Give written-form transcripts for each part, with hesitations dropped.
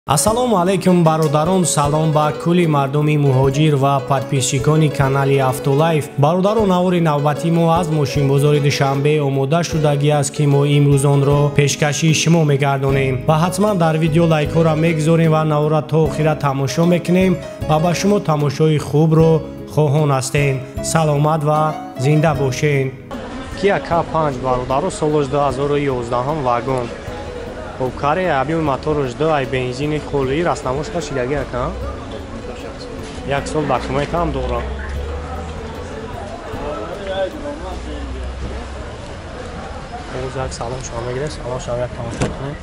Ассалому алайкум, бародарон, салом ба кулли мардуми муҳоҷир ва подписчикони канали Автолайф. Бародарон, навори навбати мо аз мошинбозори Душанбе омода шудагӣ аст, ки мо имрӯз онро пешкаши шумо мегардонем ва ҳатман дар видео лайкҳоро мегузорем ва навора то охира тамошо мекунем ва ба шумо тамошои хубро хоҳон ҳастем. Саломат ва зинда бошед. Kia K5, бародаро, солаш 2011, вагон. Хоб, каре объёми мотораш 2 ай, бензини холии, растнамошка шидаги ака. Як сол документ ҳам дора. Боз як салон шумо мегирем, салон шумо як тамошо кунем.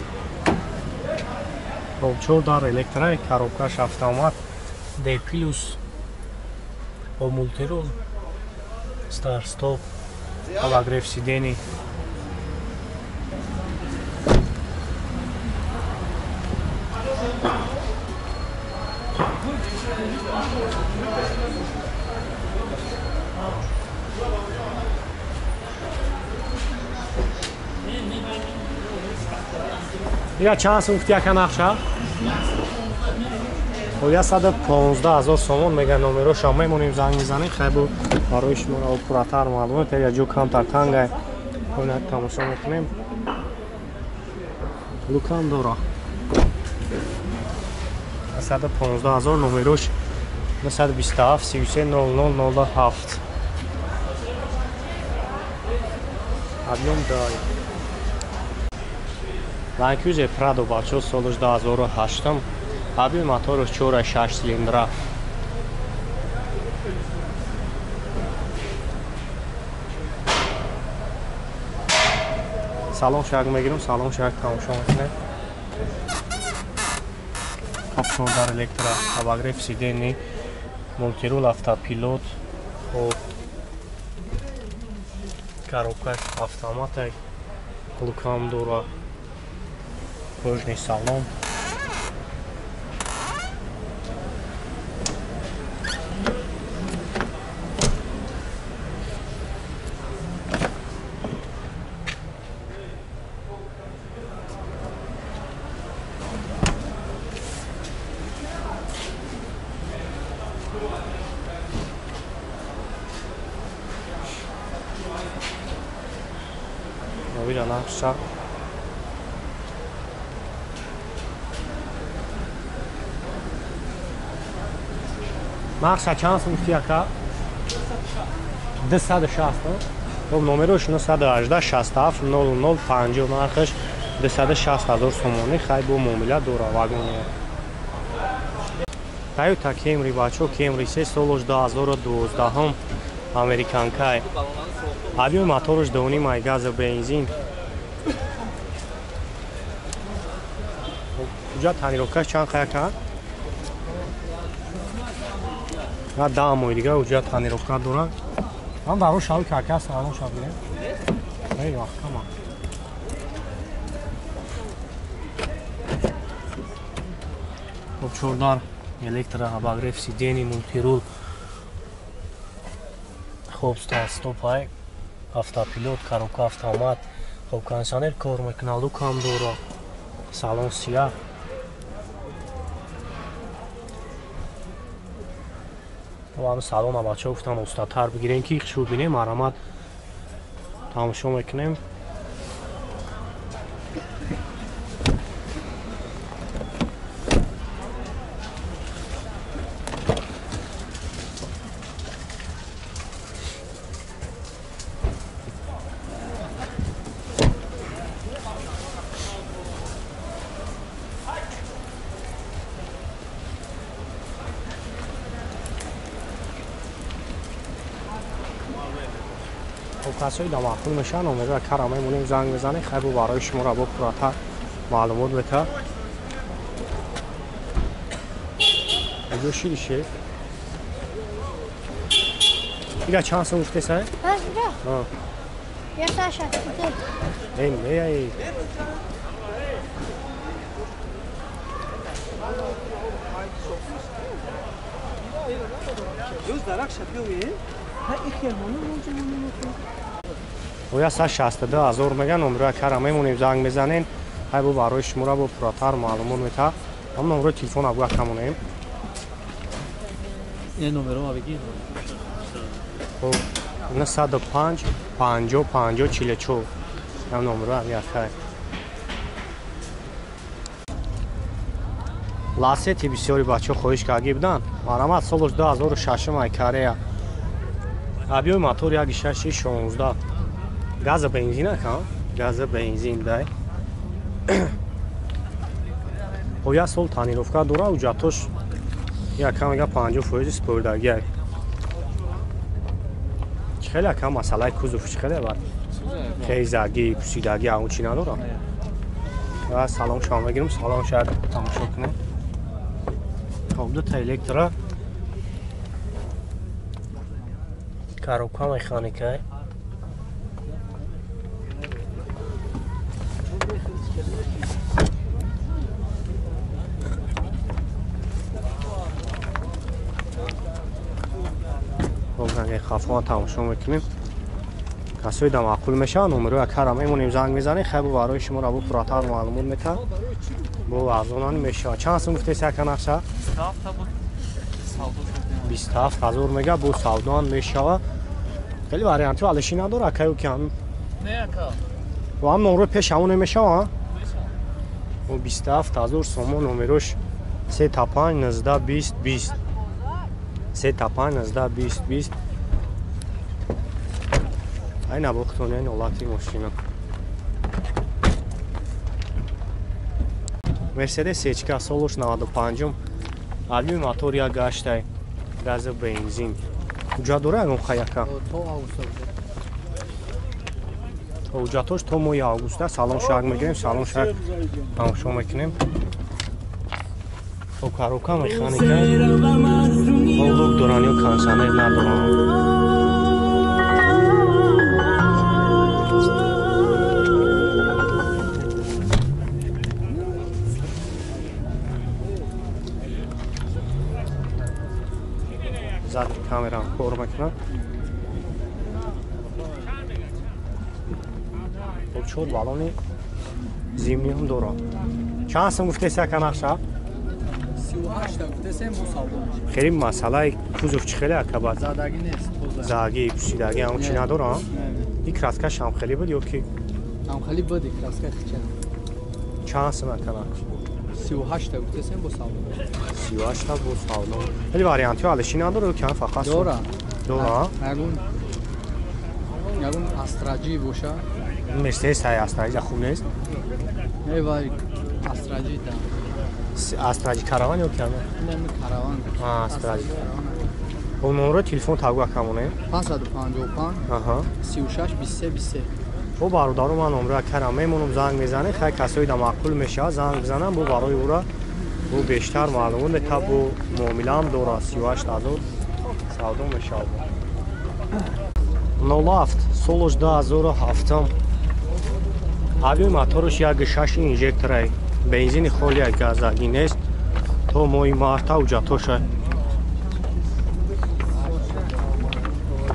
Хоб, 4 дар электро, коробкаш автомат, D+, бо мультирул, старт стоп, обогрев сидений. Ира чанд сум гуфти ака нақша? 115 000 сомон мега номероша мемонем, занг мезанем, хайбу барои шуморо пурратар маълумот, я ҷо камтар тангай. Хонак тамошо мекунем. Лукам дора. 115 000, номерош 927 33 00 07. Объем дай. Land Cruiser Prado, бачо, солаш 2008, объем мотораш 4.6 цилиндра. Салон шаг мегирем, салон шаг тамошо мекунем. Топ дар электро, обогрев сидений, мультирул, автопилот, хоб, коробкаш автомат, лукам дора. Кожный салон. Новира нақша. Нақша чанд сум гуфти ака? 260. Хоб, номерош 918 67 00 50, нархаш 260 000 сомонӣ, хай бо муомила дора, вагоне. Toyota Camry, бачо, Camry 3, солаш 2012, американкай. Объем мотораш 2.5 ай, газа бензин. Куҷа тонировкаш чанд хай ака? На 10 моҳи дига уҷа тонировка дорад. Ман баро шави кака салон шав гирем. Эй, вақт кама. Хоб, 4 электро, обогрев сидений, мультирул. Хоб, старт стоп ай, автопилот, коробка автомат. Хоб, кондиционер кор мекунад, лукам дора. Салон сиёҳ. Ҳам салона бачаҳо гуфтан устатар бигирем, ки хушрӯ бинем, марамат тамошо мекунем. Касои да маъқул мешаванд, номеро кара мемонем, занг мезанем, хайбу барои шуморо бо пурратар маълумот мета. Аҷо шиди шеф. Ира чанд сум гуфтеса? Ҳа. 162. Эй, не, эй. Оя 162 000 меган, номеро кара мемонем, занг мезанем, хайбу барои шуморо бо пурратар маълумот мета. Ҳам номерои телефон абгӯ камонем. Ин номеро бигӣ. Хоб 905 50 50 44. Ҳам номеро ҳам якай. Ласети бисёри бачаҳо хоҳиш карда буданд. Марамат солаш 2006 ай Корея. Объёми мотор 1.6 16. Газа бензин ака? Газа бензин дай. Хоб як сол тонировка дора, ҳуҷҷатош якам мега 50% спордагиай. Чӣ хеле ака масъалаи кузов чӣ хеле бад? Хезагӣ, пусидагӣ он чӣ надора? Ва салом шумо мегирем, салом шояд тамошо кунем. Хоб дута электро коробка механикай. Хафон тамошо мекунем. Касои да маъқул мешаванд, номерои акара мемонем, занг мезанем, хай бо барои шумо ро бо пурратар маълумот метаҳад. Бо арзонан мешавад. Чанд сум гуфтеси ака нақша? 27 ҳазор мега, бо савдоан мешавад. Хеле вариантҳо алиши надора акаю ки ҳам. Не ака. Бо ҳам номерои пеш ҳамон мешавад? Бо 27 ҳазор сомон номерош 3 та 5 19 20 20. 3 та 5 19 20 20. Ай набохтон, айн олати мошина. Мерседес Сечка солуш 95-ум. Объёми мотор як гаштай. Газа бензин. Ҳуҷҷат дора ягон хаяка? То августа. Ҳуҷҷатош то моҳи августа. Салом шак мегирем, салом шак тамошо мекунем. То коробка механика. Лук доран ё кондиционер надоран. Задни камера кор мекунад. Хоб чор баллони зимни ҳам дорад. Чанд сум гуфтеси ака нақша? 38 гуфтесем, бо савдо мешавад. Хеле масъалаи кузов чӣ хеле ака бад? Задагӣ нест, тоза. Задагӣ, пусидагӣ ҳам чӣ надорад? Ин краскаш ҳам хеле буд ё ки? Ҳам хеле буд, краска хича. Чанд сум ака нақша? 38 гуфтесем, бо савдо. 38 бо савдо. Хеле вариантҳо алиши надорад ё ки ҳам фақат дора? Дора? Ягон астраҷӣ боша? Мерседес ҳай астраҷи хуб нест? Не, вай астраҷи да. Астраҷи караван ё ки ҳам? Не, караван. Астраҷи. Бо номерои телефон тагу акамонем? 555 Аҳа. 36 23 23. Бо бародару ман номерои акарам мемонам, занг мезанем, хай касои да маъқул мешавад, занг бизанам, бо барои ӯра бо бештар маълумот мета, бо муомилаам дорад. 38 ҳазор савдо мешавад. 07 солаш 2007. Объёми мотораш 1.6 инжекторай. Бензини холия, газагӣ нест. То моҳи марта ҳуҷҷатоша.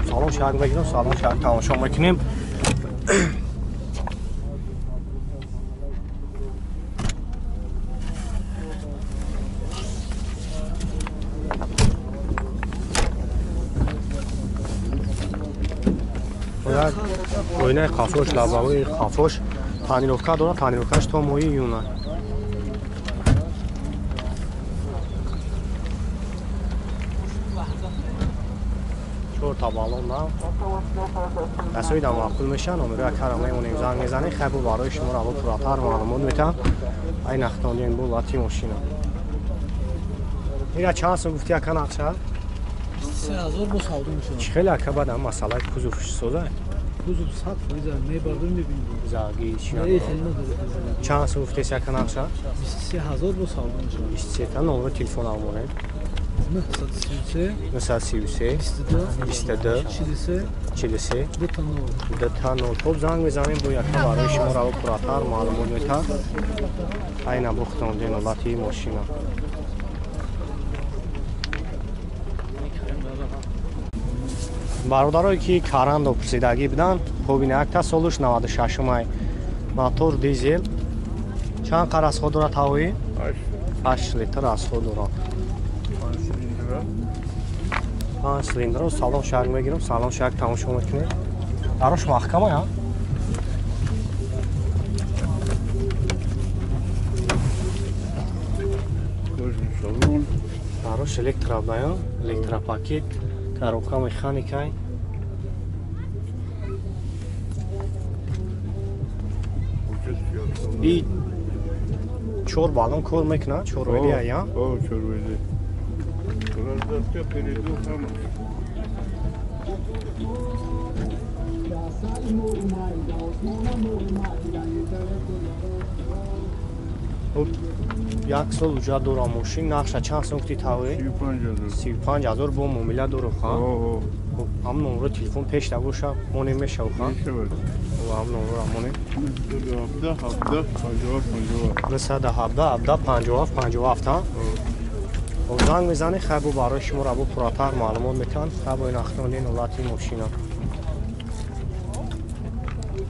Салом шак мегирам, салом шак тамошо мекунем. Оинаи хафош, лабаҳои хафош тонировка дорад, тонировкаш то моҳи июна. Чорта баллон на. Касои да маъқул мешаванд, номерои акара мемонем, занг мезанем, хай бо барои шумо ро пурратар маълумот метаҳам. Ай нахтондиен бо лати мошина. Ира чанд сум гуфти ака нақша? 3 ҳазор бо савдо мешавад. Чӣ хеле ака бад ҳам масъалаи кузов соза? Кузов 100% мебардорем, мебинем. Загӣ чӣ надорад? Хеле надорад. Чанд сум гуфтеси ака нақша? 23 ҳазор бо савдо мешавад. 23 та номерои телефон амонем. 933 933 22 22 43 43 2 0 2 0. Хоб занг мезанем, бо яка барои шумо ро пурратар маълумот метаҳад. Айна бохтонден олати мошина. Бародарое ки карандо пурсидагӣ буданд, хоб ин якта солуш 96 май. Мотор дизел. Чанд қарасхо дорад ҳавоӣ? 8 литр расход дорад. 5 цилиндр. Салон шак мегирам, салон шак тамошо мекунем. Дарош маҳкама я? Дарош электробая, электропакет, коробка механикай. И 4 баллон кор мекунад, 4 веди я? О, 4 веди. Раздатка перейду там. Як сол уҷа дора мошин, нақша чанд сом кути таве? 35 000 бо муомила дору ха? Хоб, ҳам номро телефон пешта боша, монем мешав ха? Ҳам номро монем. 917 17 57 17 57 57 ҳа? Занг мезанед, хай бо барои шумо рабо пурратар маълумот метиҳанд. Хай бо ин ахтони ҳолати мошина.